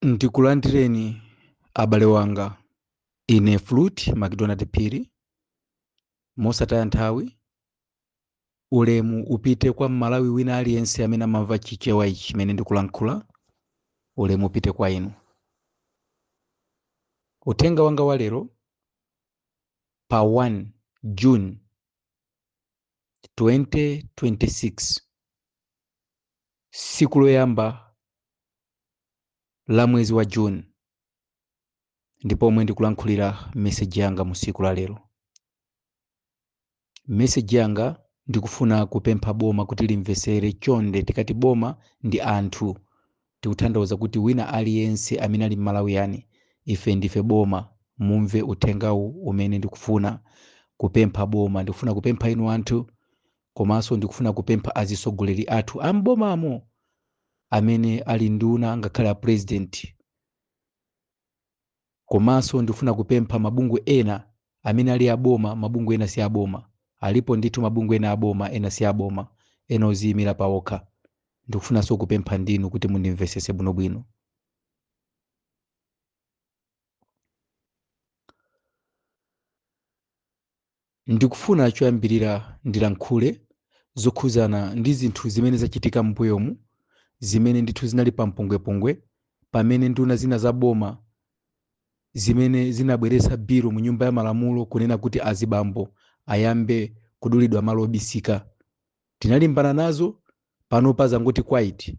Ndikulandireni abale wanga, ine Fruit McDonald Phiri. Mosataya nthawi, ulemu upite kwa Mmalawi wina aliyense amene amamva Chichewa ichi chimene ndikulankhula. Ulemu upite kwa inu. Uthenga wanga wa lero pa 1 June 2026, tsiku loyamba la mwezi wa June, ndipo omwe ndikulankhulira meseji yanga mu tsiku la lero. Meseji yanga ndikufuna kupempha boma kuti limvesere chonde. Tikati boma ndi anthu, tikutanthauza kuti wina aliyense amene ali Mmalawiyani, ife ndife boma. Mumve uthengawu umene ndikufuna kupempha boma. Ndikufuna kupempha inu anthu, komanso ndikufuna kupempha azisogoleri athu ambomamo amene ali nduna ngakhale a president, komanso ndikufuna kupempha mabungwe ena amene ali aboma, mabungwe ena si aboma. Alipo ndithu mabungwe ena aboma, ena si aboma, ena oziyimira pawokha. Ndikufunanso kupempha ndinu kuti mundimvesese bwinobwino. Ndikufuna choyambirira ndilankhule zokhuzana ndi zinthu zimene zachitika m'mbuyomu, zimene ndithu zinali pampungwepungwe, pamene nduna zina za boma zimene zinabweretsa bilu mu nyumba ya malamulo kunena kuti azibambo ayambe kudulidwa malo obisika. Tinalimbana nazo, panopa zangoti quiet.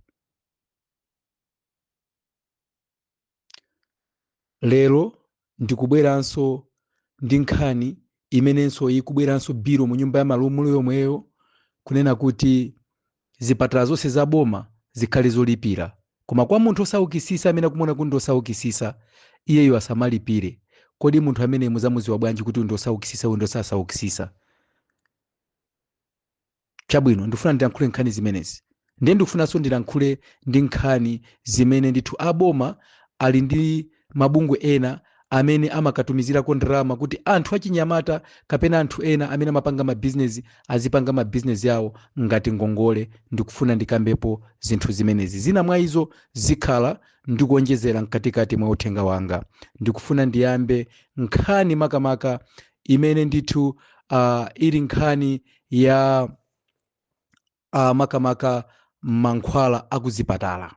Lero ndikubweranso ndi nkhani imenenso ikubweranso bilu mu nyumba ya malamulo yomweyo, kunena kuti zipatala zonse za boma zikhale zolipira, koma kwa munthu osaukisisa amene akumuona kuti ndi osaukisisa, iyeyo asamalipire. Kodi munthu amene muzamuziwa bwanji kuti ndi osaukisisa, uyu ndi osasaukisisa? Chabwino, ndikufuna ndilankhule nkhani zimenezi. Ndiye ndikufunanso ndilankhule ndi nkhani zimene ndithu aboma ali ndi mabungwe ena amene amakatumizirako ndalama kuti anthu achinyamata kapena anthu ena amene amapanga mabizinesi azipanga mabizinesi yawo ngati ngongole. Ndikufuna ndikambepo zinthu zimenezi. Zina mwa izo zikhala ndikuonjezera mkatikati mwa uthenga wanga. Ndikufuna ndiyambe nkhani makamaka imene ndithu ili nkhani ya makamaka mankhwala akuzipatala.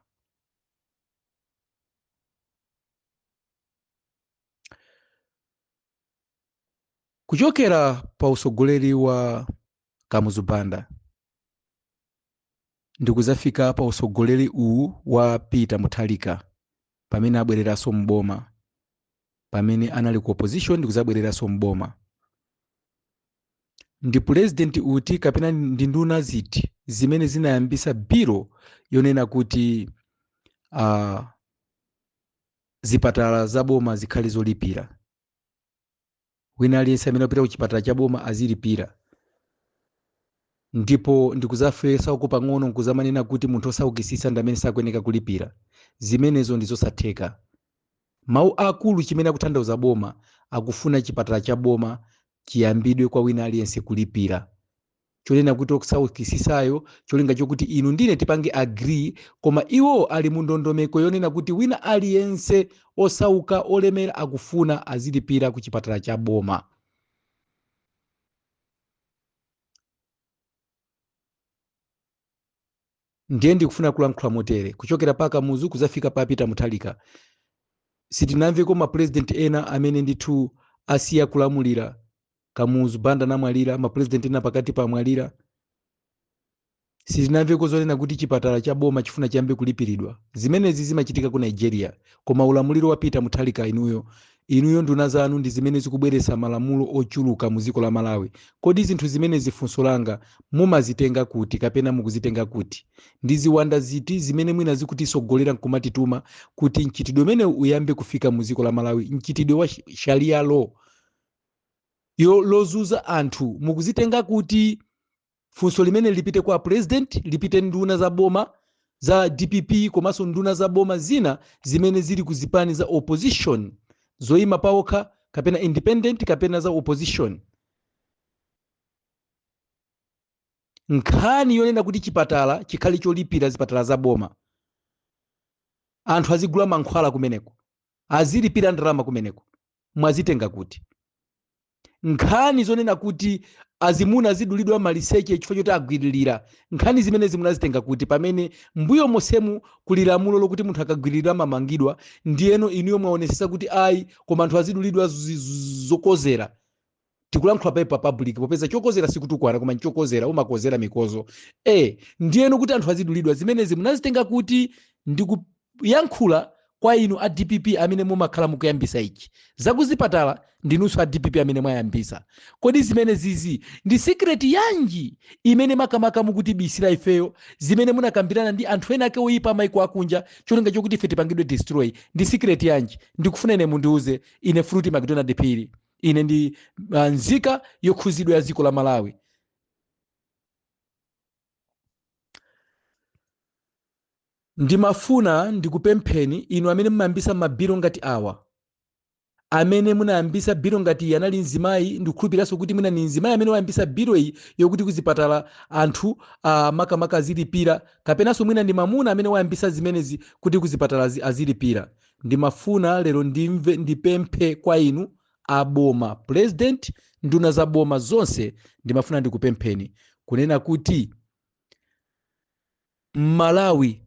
Kuchokera pa usogoleri wa Kamuzu Banda ndikuzafika pa usogoleri uwu wa Peter Mutharika, pamene abwereranso mboma, pamene anali ku opposition ndikuzabwereranso mboma, ndi president uti kapena ndi nduna ziti zimene zinayambisa bilo yonena kuti zipatala za boma zikhale zolipira, wina aliyense amene akupita ku chipatala cha boma azilipira, ndipo ndikuzafesa uko pang'ono nkuzamanena kuti munthu osaukisisa ndi amene sakuyeneka kulipira? Zimenezo ndi zosatheka. Mawu akulu chimene akutanthauza boma, akufuna chipatala cha boma chiyambidwe kwa wina aliyense kulipira, chonena kuti osaukisisayo, cholinga chokuti inu ndine tipange agree. Koma iwo ali mu ndondomeko yonena kuti wina aliyense, osauka, olemera, akufuna azilipira ku chipatala cha boma. Ndiye ndikufuna kulankhula motere: kuchokera pa Kamuzu kuzafika pa Peter Mutharika, sitinamveko mapurezidenti ena amene ndithu asiya kulamulira. Kamuzu Banda namwalira, mapurezidenti ena pakati pamwalira, sitinamveko zonena kuti chipatala cha boma chifuna chiyambe kulipiridwa. Zimenezi zimachitika ku Nigeria. Koma ulamuliro wa Peter Mutharika, inuyo nduna zanu ndi zimene zikubweretsa malamulo ochuluka mu dziko la Malawi. Kodi zinthu zimenezi, funso langa, mumazitenga kuti kapena mukuzitenga kuti? Ndi ziwanda ziti zimene mwina zikutisogolera nkumatituma kuti mchitidwe umenewu uyambe kufika mu dziko la Malawi, mchitidwe wa sharia law yo lozuza anthu? Mukuzitenga kuti? Funso limene lipite kwa president, lipite nduna za boma za DPP komanso nduna za boma zina zimene zili ku zipani za opposition, zoyima pawokha kapena independent kapena za opposition. Nkhani yonena kuti chipatala chikhale cholipira, zipatala za boma, Anthu azigula mankhwala kumeneko, azilipira ndalama kumeneko, mwazitenga kuti? Nkhani zonena kuti azimuna azidulidwa maliseche chifukwa choti agwiririra, nkhani zimenezi munazitenga kuti, pamene mbuyo mosemu kuli lamulo lokuti munthu akagwiririra mamangidwa? Ndiyeno inuyo mwaonesesa kuti ayi, koma anthu azidulidwa zokozera. Tikulankhula pa public, popeza chokozera sikutukwana, koma nchokozera, umakozera mikozo. Ndiyeno kuti anthu azidulidwa, zimenezi munazitenga kuti? Ndikuyankhula kwa inu a DPP amene mumakhala mukuyambisa ichi. Zakuzipatala ndinunso a DPP amene mwayambisa. Kodi zimene zizi ndi secret yanji imene makamaka mukutibisira ifeyo, zimene munakambirana ndi anthu ena ake oyipa amaiko akunja, cholinga chokuti ife tipangidwe destroy? Ndi secret yanji? Ndikufuna ine mundiuze. Ine Fruit McDonald Phiri, ine ndi nzika yokhuzidwa ya dziko la Malawi. Ndimafuna ndikupempheni inu amene mumayambisa mabiro ngati awa, amene munayambisa biro ngati iyi anali mzimayi. Ndikukhulupiriranso kuti mwina ni mzimayi amene wayambisa biro iyi yokuti kuzipatala anthu makamaka azilipira, kapenanso mwina ndi mamuna amene wayambisa zimenezi kuti kuzipatala azilipira. Ndimafuna lero ndimve, ndipemphe kwa inu aboma, president, nduna za boma zonse, ndimafuna ndikupempheni kunena kuti Malawi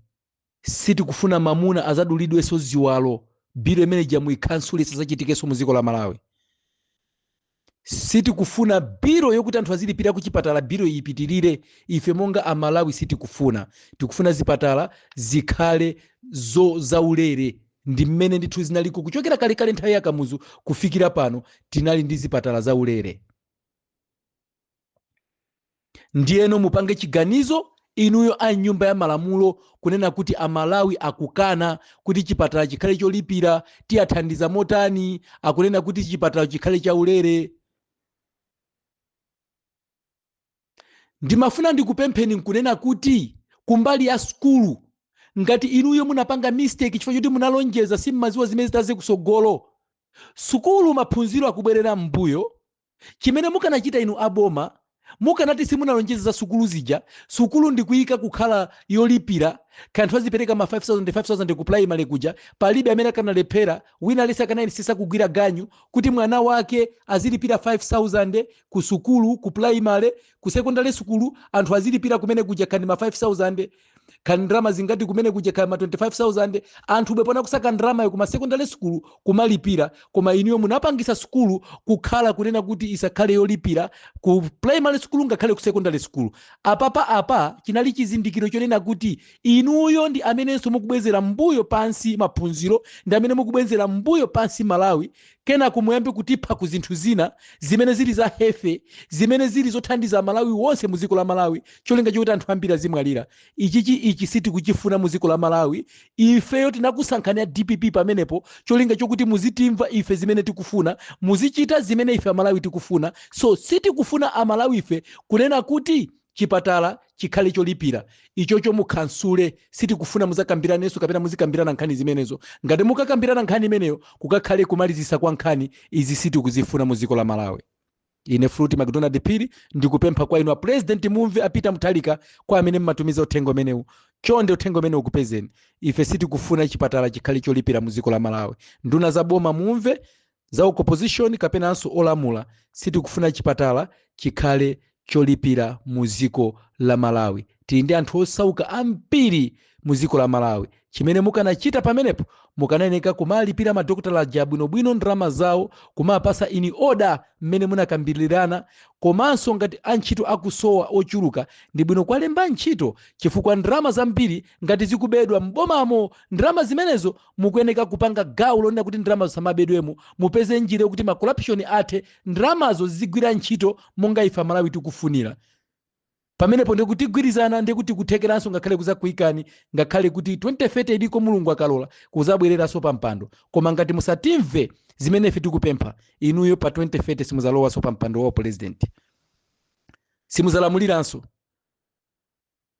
sitikufuna mamuna azadulidwenso ziwalo. Biro imene ija muyikhansule, isazachitikenso mu dziko la Malawi. Sitikufuna biro yokuti anthu azilipira kuchipatala, biro ipitirire. Ife monga Amalawi sitikufuna. Tikufuna zipatala zikhale zo zaulere. Ndi mmene ndithu zinaliko kuchokera kalekale, nthawi ya Kamuzu kufikira pano, tinali ndi zipatala zaulere. Ndiyeno mupange chiganizo inuyo a nyumba ya malamulo kunena kuti Amalawi akukana kuti chipatala chikhale cholipira, tiyathandiza motani? Akunena kuti chipatala chikhale chaulere. Ndimafuna ndikupempheni nkunena kuti kumbali ya sukulu, ngati inuyo munapanga mistake chifukwa choti munalonjeza, simmaziwa zimene zitaze kusogolo, sukulu maphunziro akubwerera m'mbuyo. Chimene mukanachita inu aboma, mukanati simunalonjeza za sukulu zija, sukulu ndikuyika kukhala yolipira, kanthu azipereka ma 5000 5000 ku primary kuja, palibe amene akanalephera. Wina aliyense akanayesesa kugwira ganyu kuti mwana wake azilipira 5000 ku sukulu, ku primary, ku secondary sukulu. Anthu azilipira kumene kuja, khani ma 5000, khani ndalama zingati kumene kuja, khani ma 25,000. Anthu bwepona kusaka ndalamayo kuma secondary school kumalipira. Koma inuyo munapangisa sukulu kukhala kunena kuti isakhale yolipira ku primary school ngakhale ku secondary school. Apapa apa chinali chizindikiro chonena kuti inuyo ndi amenenso mukubwezera mbuyo pansi maphunziro, ndi amene mukubwezera mbuyo pansi Malawi. Kenako muyambe kutipha ku zinthu zina zimene zili za health, zimene zili zothandiza Malawi wonse mu dziko la Malawi, cholinga chokuti anthu ambiri azimwalira. Ichichi ichi sitikuchifuna mu dziko la Malawi. Ifeyo tinakusankhani ya DPP pamenepo cholinga chokuti muzitimva ife zimene tikufuna, muzichita zimene ife Amalawi tikufuna. So sitikufuna Amalawi ife kunena kuti chipatala chikhale cholipira. Ichocho mukhansule. Sitikufuna muzakambiranenso kapena muzikambirana nkhani zimenezo. Ngati mukakambirana nkhani imeneyo, kukakhale kumalizisa kwa nkhani izi. Sitikuzifuna mu dziko la Malawi. Ine Fruit McDonald Phiri ndikupempha kwa inu a president, mumve, a Peter Mutharika, kwa amene mmatumiza uthenga umenewu, chonde uthenga umenewu ukupezeni. Ife sitikufuna chipatala chikhale cholipira mu dziko la Malawi. Nduna za boma mumve, za opposition kapenanso olamula, sitikufuna chipatala chikhale cholipira mu dziko la Malawi. Tili ndi anthu osauka ambiri mu dziko la Malawi. Chimene mukanachita pamenepo, mukanayeneka kumalipira madokotala aja bwinobwino ndalama zawo, kumapasa in order mmene munakambirirana. Komanso ngati antchito akusowa ochuluka, ndi bwino kuwalemba ntchito, chifukwa ndalama zambiri ngati zikubedwa m'bomamo, ndalama zimenezo mukuyeneka kupanga gawo lonena kuti ndalama zisamabedwemo. Mupeze njira yokuti ma corruption athe, ndalamazo zizigwira ntchito monga ife Amalawi tikufunira. Pamenepo ndikuti tigwirizana, ndikuti kuthekeranso ngakhale kuzakuyikani, ngakhale kuti 2030 iliko, Mulungu akalola, kuzabwereranso pa mpando. Koma ngati musatimve zimene ife tikupempha, inuyo pa 2030 simuzalowanso pa mpando wa president, simuzalamuliranso.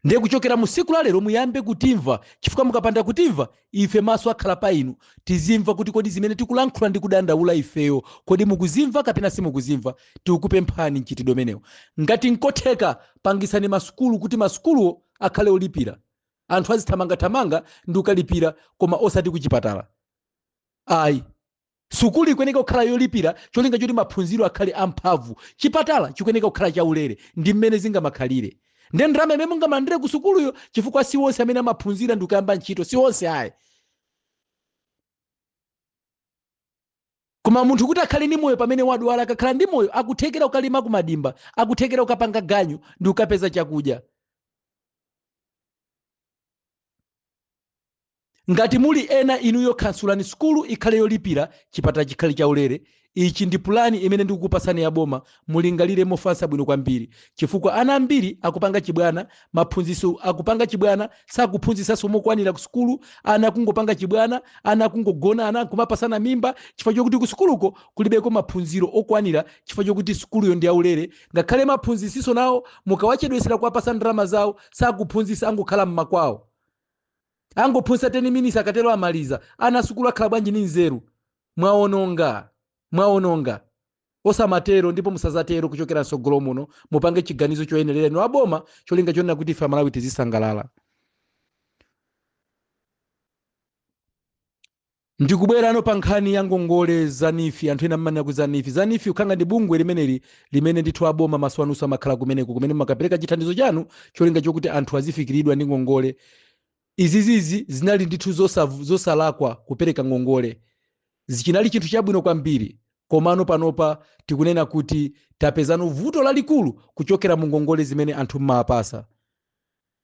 Ndiye kuchokera mu siku la lero muyambe kutimva, chifukwa mukapanda kutimva ife, maso akhala pa inu. Tizimva kuti kodi zimene tikulankhula ndi kudandaula ifeyo, kodi mukuzimva kapena simukuzimva? Tikukupemphani mchitidwe umenewo. Ngati nkotheka, pangisani masukulu kuti masukuluwo akhale olipira. Anthu azithamangathamanga ndi kukalipira, koma osati kuchipatala ayi. Sukulu ikuyeneka kukhala yolipira, cholinga choti maphunziro akhale amphamvu. Chipatala chikuyeneka kukhala chaulere. Ndi mmene zingamakhalire. Ndiye ndalama imene mungamalandire ku sukuluyo, chifukwa si onse amene amaphunzira ndi kukayamba ntchito, si onse ayi. Koma munthu kuti akhale ndi moyo pamene wadwala, akakhala ndi moyo akuthekera kukalima kumadimba, akuthekera kukapanga ganyu ndi kukapeza chakudya. Ngati muli ena inuyo, khansulani sukulu ikhale yolipira, chipatala chikhale chaulere. Ichi ndi pulani imene ndikukupasani ya boma. Mulingalire mofatsa bwino kwambiri, chifukwa ana ambiri akupanga chibwana, maphunzitso akupanga chibwana, sakuphunzitsanso mokwanira ku sukulu. Ana akungopanga chibwana, ana akungogona, ana nkumapasana mimba, chifukwa chokuti ku sukuluko kulibeko maphunziro okwanira, chifukwa chokuti sukuluyo ndi yaulere. Ngakhale maphunzitsiso nawo mukawachedwesera kuwapasa ndalama zawo, sakuphunzitsa, angokhala mmakwawo, angophunzitsa 10 minutes, akatero amaliza. Ana sukulu akhala bwanji ndi nzeru? Mwaononga, mwaononga. Osamatero, ndipo musazatero kuchokera msogolo muno. Mupange chiganizo choyenerera inu aboma, cholinga chonena kuti ife Amalawi tizisangalala. Ndikubwerano pa nkhani ya ngongole za NEEF. Anthu ena mmanena kuti za NEEF, za NEEF, ukhanga ndi bungwe limeneli limene ndithu aboma maso anunso amakhala kumeneko, kumene mumakapereka chithandizo chanu, cholinga chokuti anthu azifikiridwa ndi ngongole. Izizizi zinali ndithu zosalakwa kupereka ngongole, zichinali chinthu chabwino kwambiri. Komano panopa tikunena kuti tapezano vuto lalikulu kuchokera mu ngongole zimene anthu mmapasa.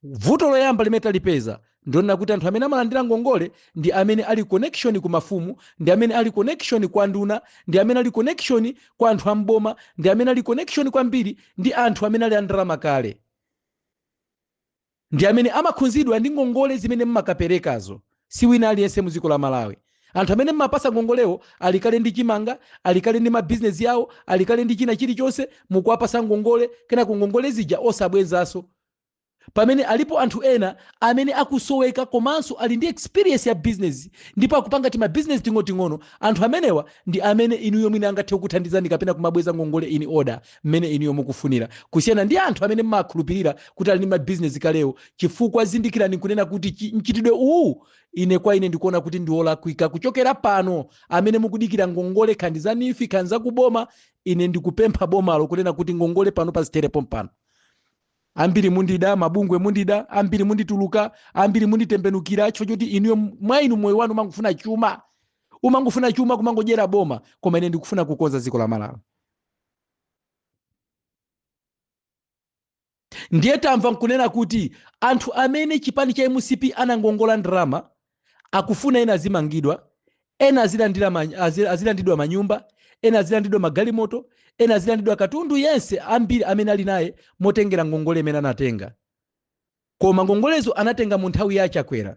Vuto loyamba limene talipeza ndionena kuti anthu amene amalandira ngongole ndi amene ali connection ku mafumu, ndi amene ali connection kwa nduna, ndi amene ali connection kwa anthu amboma, ndi amene ali connection kwambiri ndi anthu amene ali andalama kale, ndi amene amakhunzidwa ndi ngongole zimene mmakaperekazo. Si wina aliyense mu dziko la Malawi. Anthu amene mmapasa ngongolewo alikale ndi chimanga, alikale ndi mabizinesi yawo, alikale ndi china chilichonse. Mukuwapasa ngongole, kenako ngongole zija osabwezanso, pamene alipo anthu ena amene akusoweka komanso ali ndi experience ya business ndipo akupanga ti mabizinesi ting'onoting'ono. Anthu amenewa ndi amene inuyo mwina angathe kukuthandizani kapena kumabweza ngongole in order mmene inuyo mukufunira, kusiyana ndi anthu amene mmakhulupirira kuti ali ndi mabizinesi kalewo. Chifukwa zindikirani kunena kuti mchitidwe uwu, ine kwa ine ndikuona kuti ndi wolakwika. Kuchokera pano, amene mukudikira ngongole, khandi za NEEF, khandi za kuboma, ine ndikupempha bomalo kunena kuti ngongole pano paziterepo mpano. Ambiri mundida, mabungwe mundida, ambiri mundituluka, ambiri munditembenukira, chifukwa choti inuyo mwa inu moyo wanu umangofuna chuma, umangofuna chuma, kumangodyera boma. Koma ine ndikufuna kukonza dziko la Malawi. Ndiye tamva nkunena kuti anthu amene chipani cha MCP anangongola ndalama akufuna ena azimangidwa, ena azilandidwa manyumba, ena azilandidwa magalimoto, ena azilandidwa katundu yense ambiri amene ali naye, motengera ngongole imene anatenga. Koma ngongolezo anatenga mu nthawi ya Chakwera.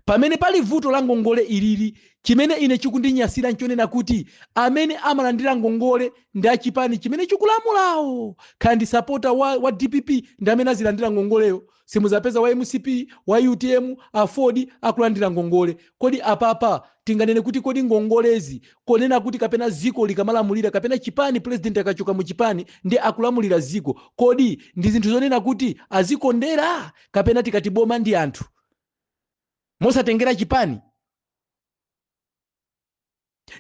Pamene pali vuto la ngongole ilili, chimene ine chikundinyasira nchonena kuti amene amalandira ngongole ndi achipani chimene chikulamulawo. Kaya ndi supporter wa DPP, ndi amene azilandira ngongoleyo. Simuzapeza wa MCP, wa UTM, AFORD akulandira ngongole. Kodi apapa tinganene kuti kodi ngongolezi konena kuti kapena ziko likamalamulira, kapena chipani, president akachoka mu chipani ndi akulamulira ziko, kodi ndi zinthu zonena kuti azikondera, kapena tikati boma ndi anthu mosatengera chipani?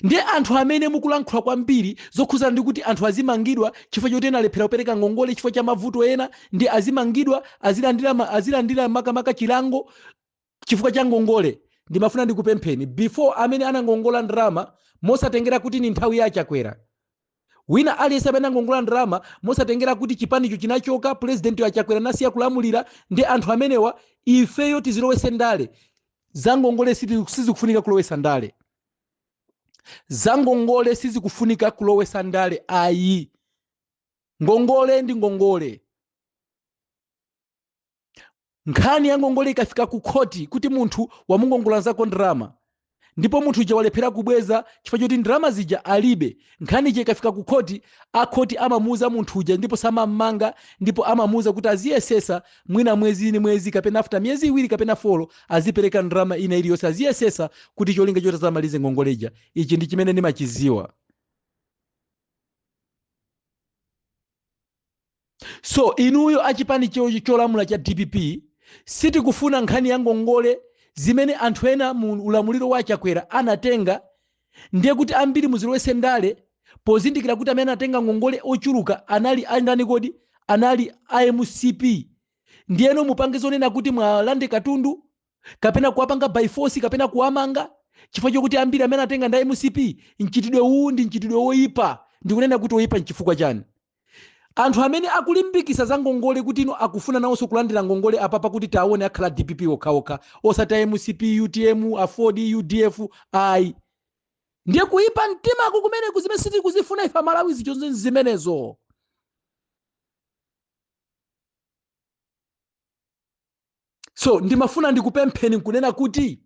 Ndiye anthu amene mukulankhula kwambiri zokhuzana ndi kuti anthu azimangidwa chifukwa choti ena alephera kupereka ngongole chifukwa cha mavuto ena, ndi azimangidwa, azilandira makamaka chilango chifukwa cha ngongole, ndimafuna ndikupempheni, before amene anangongola ndalama, mosatengera kuti ni nthawi ya Chakwera, wina aliyense amene angongola ndalama, mosatengera kuti chipanicho chinachoka, president wa Chakwera nasiya kulamulira, ndi anthu amenewa ifeyo tizilowese ndale. Za ngongole sizikufunika kulowesa ndale. Za ngongole sizikufunika kulowesa ndale ayi. Ngongole ndi ngongole. Nkhani ya ngongole ikafika ku khoti kuti munthu wamungongola zako ndalama, ndipo munthu uja walephera kubweza chifukwa choti ndalama zija alibe, nkhani ija ikafika ku khoti, akhoti amamuuza munthu uja, ndipo samammanga, ndipo amamuuza kuti aziyesesa mwina mwezi ni mwezi, kapena after miyezi 2 kapena 4, azipereka ndalama ina iliyonse, aziyesesa kuti cholinga choti azamalize ngongole ija. Ichi ndi chimene ndimachiziwa. So inuyo achipani cholamula cha DPP, Sitikufuna nkhani ya ngongole zimene anthu ena mu ulamuliro wa Chakwera anatenga, ndiye kuti ambiri muzilowese ndale pozindikira kuti amene anatenga ngongole ochuluka anali andani kodi? Anali a MCP. Ndiyeno mupange zonena kuti mwalande katundu kapena kuwapanga by force kapena kuwamanga chifukwa chokuti ambiri amene atenga ndi MCP. Mchitidwe uwu ndi mchitidwe woyipa. Ndikunena kuti woyipa nchifukwa chani? Anthu amene akulimbikisa za ngongole kuti ino akufuna nawonso kulandira ngongole apapa kuti taone akhala DPP okhaokha, osati a MCP, UTM, AFORD, UDF, ayi. Ndiye kuyipa mtimako kumeneku zimene sitikuzifuna ife Amalawi zichonse zimenezo. So ndimafuna ndikupempheni nkunena kuti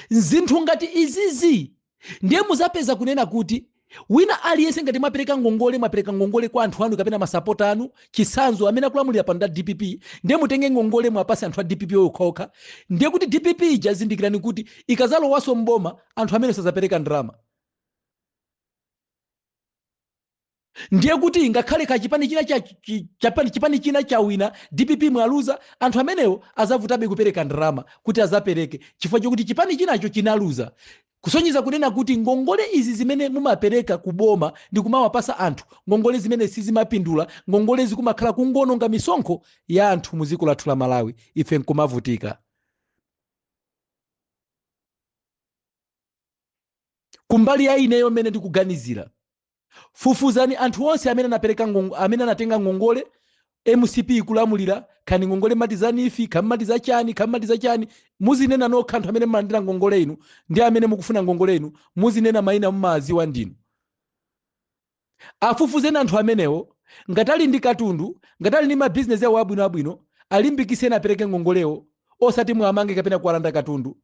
zinthu ngati izizi ndiye muzapeza kunena kuti wina aliyense ngati mwapereka ngongole, mwapereka ngongole kwa anthu anu kapena masapota anu, chitsanzo amene akulamulira pano nda DPP, ndiye mutenge ngongole mwapase anthu a DPP okhaokha, ndiye kuti DPP ija zindikirani kuti ikazalowanso mboma anthu amene sazapereka ndalama. Ndiye kuti ngakhale ka chipani china cha, chipani china chawina, DPP mwaluza, anthu amenewo azavutabe kupereka ndalama kuti azapereke chifukwa chokuti chipani chinacho chinaluza. Kusonyeza kunena kuti ngongole izi zimene mumapereka kuboma ndi kumawapasa anthu, ngongole zimene sizimapindula, ngongole zikumakhala kungononga misonkho ya anthu mu dziko lathu la Malawi, ife nkumavutika. Kumbali ya ineyo mmene ndikuganizira, fufuzani anthu onse amene anapereka amene anatenga ngongole MCP ikulamulira, khani ngongole mati za NEEF, khani mati za chani, khani mati za chani, muzinena nokha anthu amene mumalandira ngongole inu ndi amene mukufuna ngongole inu, muzinena mayina mumaziwa ndinu. Afufuzeni anthu amenewo, ngati ali ndi katundu, ngati ali ndi mabizinesi awo abwinoabwino, alimbikiseni apereke ngongolewo, osati mwamange kapena kuwalanda katundu.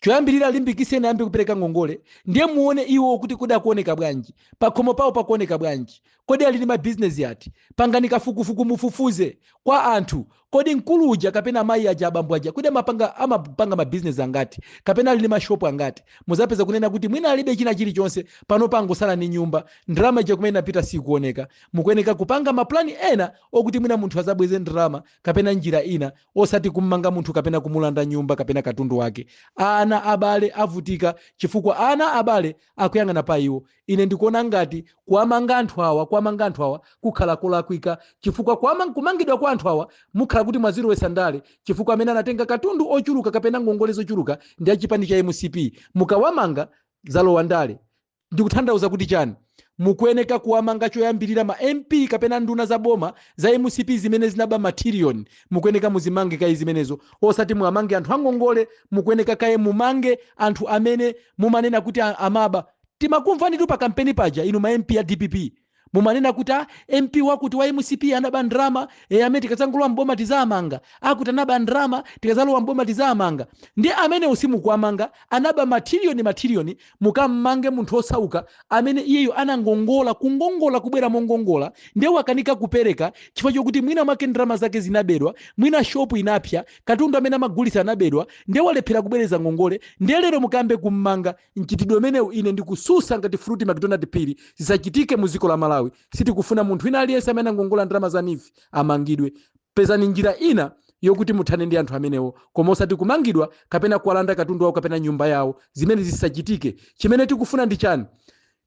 Choyambirira alimbikiseni ayambe kupereka ngongole, ndiye muone iwo kuti kodi akuoneka bwanji, pakhomo pawo pakuoneka bwanji, kodi ali ndi mabizinesi ati. Pangani kafukufuku, mufufuze kwa anthu, kodi mkulu uja kapena amayi aja, abambo aja, kodi amapanga mabizinesi angati kapena ali ndi mashopu angati. Muzapeza kunena kuti mwina alibe china chilichonse pano, pangosala ni nyumba, ndalama ija kumene inapita sikuoneka. Mukuyeneka kupanga maplani ena okuti mwina munthu azabweze ndalama kapena njira ina, osati kummanga munthu kapena kumulanda nyumba kapena katundu wake. Ana abale avutika chifukwa ana abale akuyang'ana pa iwo. Ine ndikuona ngati kuwamanga anthu awa, kuwamanga anthu awa kukhala kolakwika, chifukwa kumangidwa kwa anthu awa mukhala kuti mwazilowesa ndale, chifukwa amene anatenga katundu ochuluka kapena ngongole zochuluka ndi achipani cha MCP. Mukawamanga zalowa ndale. Ndikutanthauza kuti chani? Mukuyeneka kuwamanga choyambirira ma MP kapena nduna za boma za MCP zimene zinaba matiliyoni, mukuyeneka muzimange kaye zimenezo, osati muwamange anthu angongole. Mukuyeneka kaye mumange anthu amene mumanena kuti amaba. Timakumvani tu pa kampeni paja inu ma MP a DPP mumanena kuti MP wakuti wa MCP anaba ndrama, amene tikadzangolowa mboma tizamanga, akuti anaba ndrama tikadzalowa mboma tizamanga. Ndi amene usimukuwamanga anaba matiliyoni matiliyoni, mukammange munthu osauka amene iyeyo anangongola, kungongola kubwera mongongola, ndiye wakanika kupereka chifukwa chokuti mwina mwake ndrama zake zinabedwa, mwina shopu inapsa, katundu amene amagulitsa anabedwa, ndiye walephera kubwereza ngongole, ndiye lero mukambe kummanga. Mchitidwe umenewu ine ndikususa ngati Fruit McDonald Phiri, zisachitike mu dziko la Malawi. Sitikufuna munthu wina aliyense amene angongola ndalama za NEEF amangidwe. Pezani njira ina yokuti muthane ndi anthu amenewo, koma osati kumangidwa kapena kuwalanda katundu wawo kapena nyumba yawo. Zimene zisachitike. Chimene tikufuna ndi chani?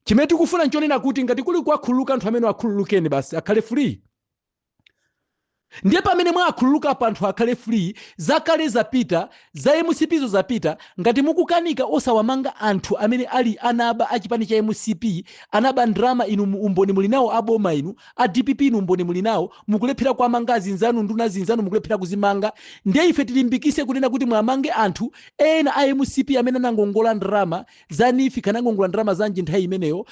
Chimene tikufuna nchonena kuti ngati kuli kuwakhululuka anthu amene, akhululukeni basi, akhale free. Ndiye pamene mwakhululuka pa anthu akhale free, zakale zapita, za MCP zo zapita. Ngati mukukanika osawamanga anthu amene ali anaba achipani cha MCP, anaba ndrama, inu umboni muli nawo, aboma inu a DPP inu umboni muli nawo, mukulephera kuamanga azinzanu, nduna zinzanu mukulephera kuzimanga, ndiye ife tilimbikise kunena kuti mwamange anthu ena a MCP amene anangongola ndrama za NEEF, kanangongola ndrama zanji nthawi imeneyo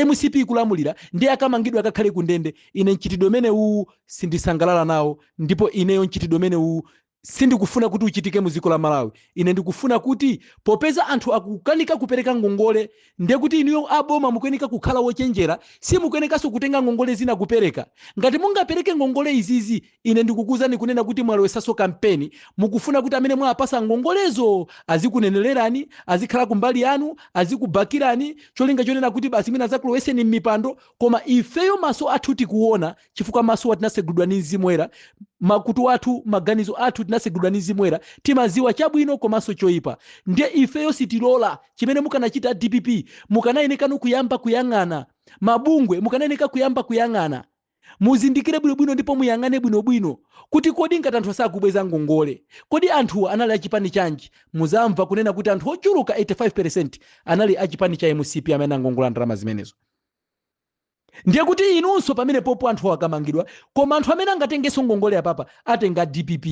MCP ikulamulira, ndiye akamangidwe akakhale kundende. Ine mchitidwe umene uwu sindisangalala nawo, ndipo ineyo mchitidwe umene uwu sindikufuna kuti uchitike mu dziko la Malawi. Ine ndikufuna kuti popeza anthu akukanika kupereka ngongole, ndiye kuti inuyo aboma mukuyeneka kukhala wochenjera, simukuyenekanso kutenga ngongole zina kupereka. Ngati mungapereke ngongole izizi, ine ndikukuwuzani kunena kuti mwalowesanso kampeni. Mukufuna kuti amene mwapasa ngongolezo azikunenererani, azikhala kumbali yanu, azikubakirani, cholinga chonena kuti basi mwina azakuloweseni m'mipando. Koma ifeyo maso athu tikuona, chifukwa maso atinasegulidwa ndi Mzimu Woyera. Makutu athu, maganizo athu tinasegulidwa ndi Mzimu Woyera, timaziwa chabwino komanso choyipa. Ndiye ifeyo sitilola. Chimene mukanachita DPP, mukanayenekano kuyamba kuyang'ana mabungwe, mukanayeneka kuyamba kuyang'ana, muzindikire bwinobwino ndipo muyang'ane bwinobwino kuti kodi ngati anthu asakubweza ngongole, kodi anthuwa anali achipani chanji? Muzamva kunena kuti anthu ochuluka 85% anali achipani cha MCP amene angongola ndalama zimenezo. Ndiye kuti inunso pamene popo anthu akamangidwa, koma anthu amene angatengenso ngongole apapa atenga DPP.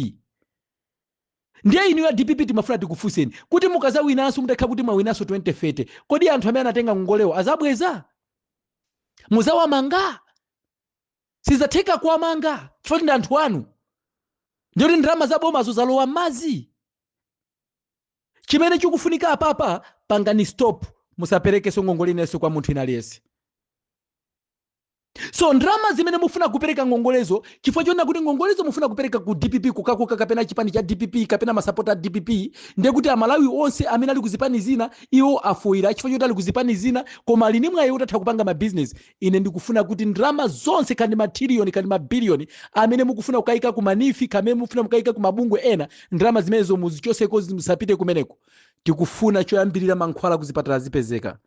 Ndiye inu ya DPP, timafuna tikufunseni kuti mukazawinanso, mutakhala kuti mwawinanso 2030, kodi anthu amene anatenga ngongolewo azabweza? Muzawamanga? Sizatheka kuwamanga chifukwa ndi anthu anu. Ndiye kuti ndalama za bomazo zalowa m'madzi. Chimene chikufunika apapa, pangani stop, musaperekenso ngongole inenso kwa munthu ina aliyense. So ndalama zimene mufuna kupereka ngongolezo, chifukwa chonena kuti ngongolezo mufuna kupereka ku DPP kukakuka, kapena chipani cha DPP, kapena masapota a DPP, ndiye kuti Amalawi onse amene ali kuzipani zina iwo afoyira chifukwa choti ali kuzipani zina koma ali ndi mwayi utatha kupanga mabizinesi. Ine ndikufuna kuti ndalama zonse, kandi matiliyoni kandi mabiliyoni amene mukufuna kukayika ku ma NEEF, kamene mufuna mukayika ku mabungwe ena, ndalama zimenezo muzichoseko, musapite kumeneko. Tikufuna choyambirira mankhwala kuzipatala zipezeka.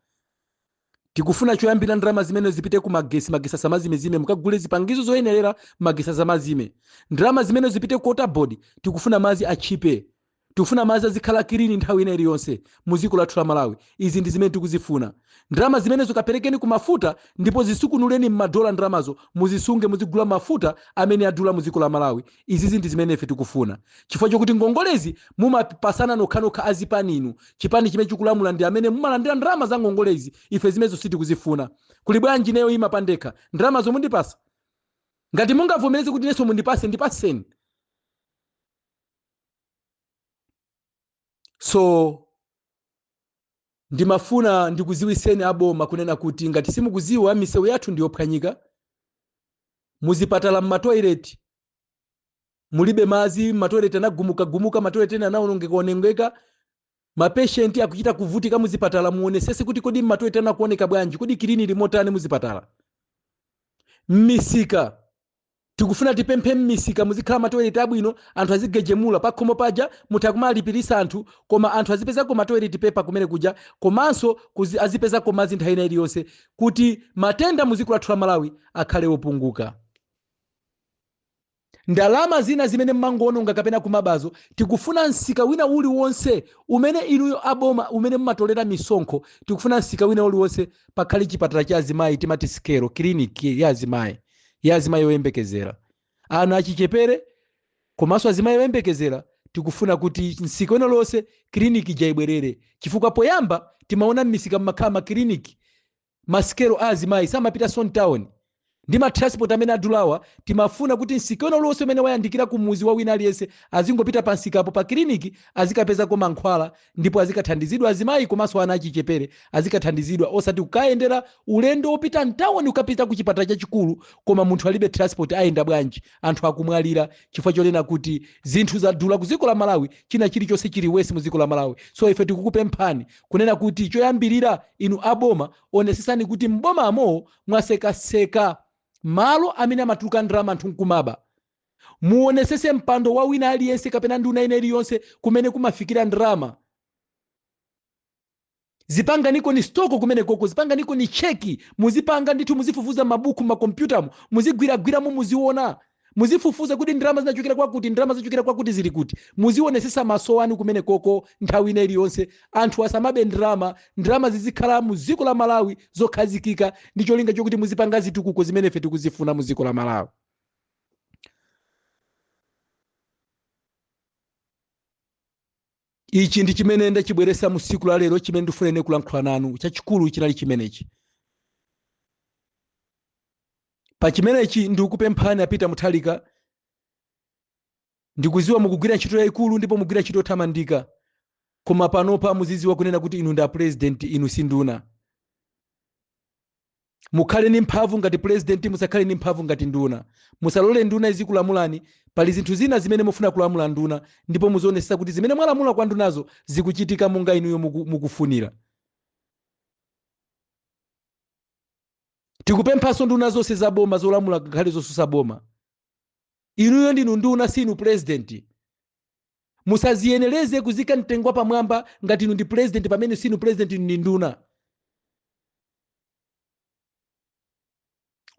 Tikufuna choyambira ndalama zimene zipite ku magesi, magesi asamazimezime, mukagule zipangizo zoyenerera, magesi asamazime. Ndalama zimene zipite ku Water Board. Tikufuna madzi achipe, tikufuna madzi azikhala clean nthawi ina iliyonse mu dziko lathu la Malawi. Izi ndi zimene tikuzifuna. Ndalama zimenezo kaperekeni ku mafuta ndipo zisukunuleni m'madola. Ndalamazo muzisunge, muzigula mafuta amene adula mu dziko la Malawi. Izizi ndi zimene ife tikufuna, chifukwa chokuti ngongolezi mumapasana nokhanokha azipani inu. Chipani chimene chikulamula ndi amene mumalandira ndalama za ngongolezi. Ife zimenezo sitikuzifuna. Kuli bwanji ineyo ima pandekha, ndalamazo mundipasa? Ngati mungavomereze kuti inenso mundipase, ndipaseni. So ndimafuna ndikuziwiseni aboma kunena kuti ngati simukuziwa, misewu yathu ndiyophwanyika, muzipatala mmatoilet mulibe madzi, matoilet anagumukagumuka, matoilet ena anaonongeka-onongeka, mapatient akuchita kuvutika muzipatala. Muonesese kuti kodi matoilet anakuoneka bwanji, kodi clean limotani muzipatala, mmisika. Tikufuna tipemphe, mmisika muzikhala matoilet abwino, anthu azigejemula pakhomo paja. Mutha kumalipirisa anthu, koma anthu azipezako matoilet paper kumene kuja, komanso azipezako madzi nthawi ina iliyonse, kuti matenda mu dziko lathu la Malawi akhale opunguka. Ndalama zina zimene mmangoononga kapena kumabazo, tikufuna msika wina uliwonse umene inuyo aboma umene mumatolera misonkho, tikufuna msika wina uliwonse pakhale chipatala cha azimayi, timati sikelo, clinic ya azimayi, ya azimayi oyembekezera, ana achichepere komanso azimayi oyembekezera. Tikufuna kuti msika wina uliwonse clinic ija ibwerere, chifukwa poyamba timaona mmisika mmakhala makiliniki, masikelo a azimayi, samapita son town ndi matransport amene adulawa. Timafuna kuti msika wina uliwonse umene wayandikira ku muzi wa wina aliyense azingopita pa msikapo pa kiliniki, azikapezako mankhwala ndipo azikathandizidwa azimayi komanso ana achichepere azikathandizidwa, osati kukayendera ulendo wopita mtawuni kukapita ku chipatala chachikulu koma munthu alibe transport, ayenda bwanji? Anthu akumwalira chifukwa chonena kuti zinthu zadula ku dziko la Malawi, china chilichonse chili worse mu dziko la Malawi. So ife tikukupemphani kunena kuti choyambirira inu aboma onesesani kuti mbomamo mwasekaseka malo amene amatuluka ndalama anthu nkumaba. Muonesese mpando wa wina aliyense kapena nduna ina iliyonse kumene kumafikira ndalama, zipanganiko ni stock kumene koko, zipanganiko ni check, muzipanga ndithu, muzifufuza mabuku, makompyutamo, muzigwiragwiramo, muziona, muzifufuza kuti ndalama zinachokera kwakuti, ndalama zinachokera kwakuti, zili kuti. Muzionesesa maso anu kumene koko nthawi ina iliyonse. Anthu asamabe ndalama, ndalama zizikhala mu dziko la Malawi zokhazikika ndi cholinga chokuti muzipanga zitukuko zimene ife tikuzifuna mu dziko la Malawi. Ichi ndi chimene ndachibweresa mu tsiku la lero, chimene ndifuna ine kulankhula nanu chachikulu chinali chimenechi. Pa chimenechi ndikukupemphani a Peter Mutharika, ndikuziwa mukugwira ntchito yayikulu ndipo mugwira ntchito yothamandika, koma panopa muziziwa kunena kuti inu ndi a president, inu si nduna. Mukhale ndi mphamvu ngati president, musakhale ndi mphamvu ngati nduna. Musalole nduna izikulamulani. Pali zinthu zina zimene mufuna kulamula nduna, ndipo muzionesesa kuti zimene mwalamula kwa ndunazo zikuchitika monga inuyo mukufunira. Tikupemphanso nduna zonse za boma, zolamula ngakhale zosusa boma. Inuyo ndinu nduna, sinu president. Musaziyenereze kuzika mtengo pamwamba ngati inu ndi president pamene sinu president, inu ndi nduna.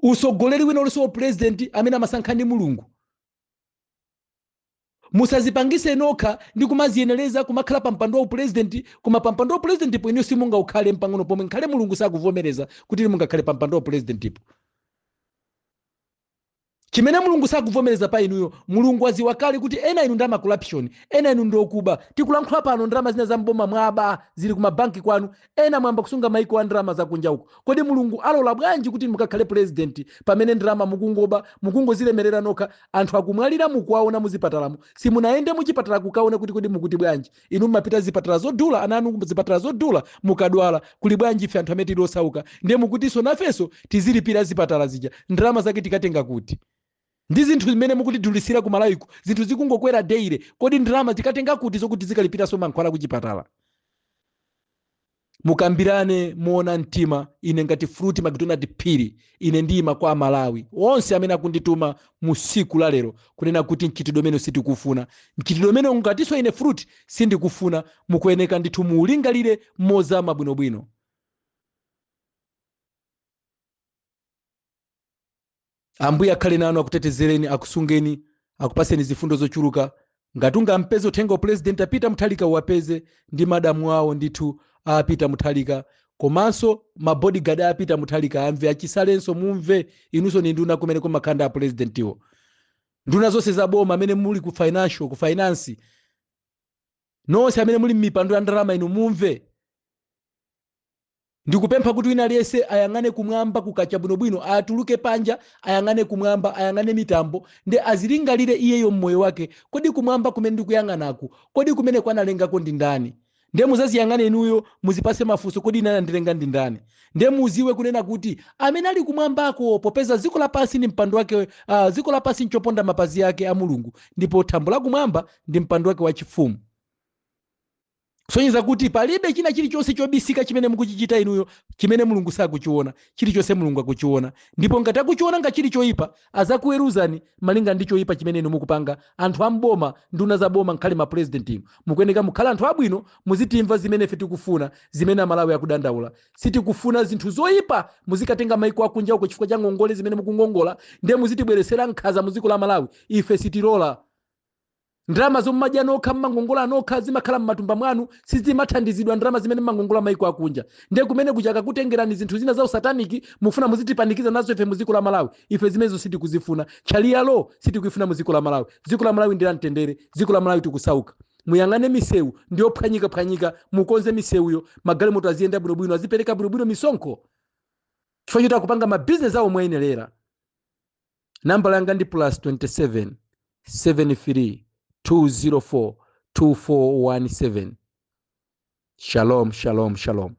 Usogoleri wina ulinso wa president amene amasankha ndi Mulungu. Musazipangise nokha ndi kumaziyenereza kumakhala pa mpando wa upresident, koma pa mpando wa upresident po inuyo simungaukhale mpang'ono pomwe, nkhale Mulungu sakuvomereza kuti inu mungakhale pa mpando wa upresident po. Chimene Mulungu sakuvomereza pa inuyo, Mulungu aziwa kale kuti ena inu ndi ama corruption, ena inu ndi okuba. Tikulankhula pano ndalama zina za mboma mwaba zili ku mabanki kwanu, ena mwamba kusunga maiko a ndalama zakunja uko. Kodi Mulungu alola bwanji kuti mukakhale president pamene ndalama mukungoba, mukungozilemerera nokha? Anthu akumwalira mukuwaona muzipatalamo, simunayende muchipatala kukaona kuti kodi mukuti bwanji? Inu mumapita zipatala zodula, ana anu zipatala zodula mukadwala. Kuli bwanji ife anthu amene tili osauka? Ndiye mukutinso nafenso tizilipira zipatala zija, ndalama zake tikatenga kuti? Ndi zinthu zimene mukutidulisira ku Malawiku, zinthu zikungokwera daily, kodi ndalama tikatenga kuti zokuti tizikalipiranso mankhwala kuchipatala? Mukambirane moona mtima. Ine ngati Fruit McDonald Phiri, ine ndiyima kwa Amalawi onse amene akundituma mu siku la lero kunena kuti mchitidwe umene sitikufuna, mchitidwe umene ngatinso ine Fruit sindikufuna, mukuyeneka ndithu muulingalire mozama bwinobwino. Ambuye akhale nanu, akutetezereni, akusungeni, akupaseni zifundo zochuluka. Ngati ungampeze uthenga wa President a Peter Mutharika, uwapeze ndi madamu awo ndithu a Peter Mutharika, komanso ma bodyguard a Peter Mutharika amve, achisalenso mumve. Inunso ni nduna kumene kumakhanda a presidentiwo, nduna zonse za boma amene muli ku financial, ku finance, nonse amene muli m'mipando ya ndalama, inu mumve. Ndikupempha kuti wina aliyense ayang'ane kumwamba kukacha bwinobwino, atuluke panja, ayang'ane kumwamba, ayang'ane mitambo, ndi azilingalire iyeyo mmoyo wake: kodi kumwamba kumene ndikuyang'anaku, kodi kumene kwanalengako ndi ndani? Ndiye muzaziyang'ane inuyo, muzipase mafunso: kodi ine anandilenga ndi ndani? Ndiye muziwe kunena kuti amene ali kumwambako, popeza dziko lapansi ndi mpando wake, dziko lapansi nchoponda mapazi ake a Mulungu, ndipo thambo lakumwamba ndi mpando wake wachifumu, kusonyeza kuti palibe china chilichonse chobisika chimene mukuchichita inuyo chimene Mulungu sakuchiona. Chilichonse Mulungu akuchiona, ndipo ngati akuchiona nga chili choyipa, azakuweruzani malinga ndi choyipa chimene inu mukupanga. Anthu amboma, nduna za boma, nkhale mapresident, inu mukuyeneka mukhale anthu abwino, muzitimva zimene ife tikufuna, zimene Amalawi akudandaula. Sitikufuna zinthu zoyipa muzikatenga maiko akunja uko chifukwa cha ngongole zimene mukungongola, ndiye muzitibweresera nkhaza mu dziko la Malawi. Ife sitilola. Ndalama zommadya nokha, mmangongola nokha, zimakhala mmatumba mwanu, sizimathandizidwa ndalama zimene mmangongola maiko akunja. Ndiye kumene kuja akakutengerani zinthu zina za usataniki, mufuna muzitipanikiza nazo ife mu dziko la Malawi. Ife zimenezo sitikuzifuna. Sharia law sitikuifuna mu dziko la Malawi. Dziko la Malawi ndi la mtendere. Dziko la Malawi tikusauka. Muyang'ane misewu ndiyophwanyikaphwanyika, mukonze misewuyo, magalimoto aziyenda bwinobwino, azipereka bwinobwino misonkho chifukwa choti akupanga mabizinesi awo moyenerera. Nambala yanga ndi +27 73 204 2417. Shalom, shalom, shalom.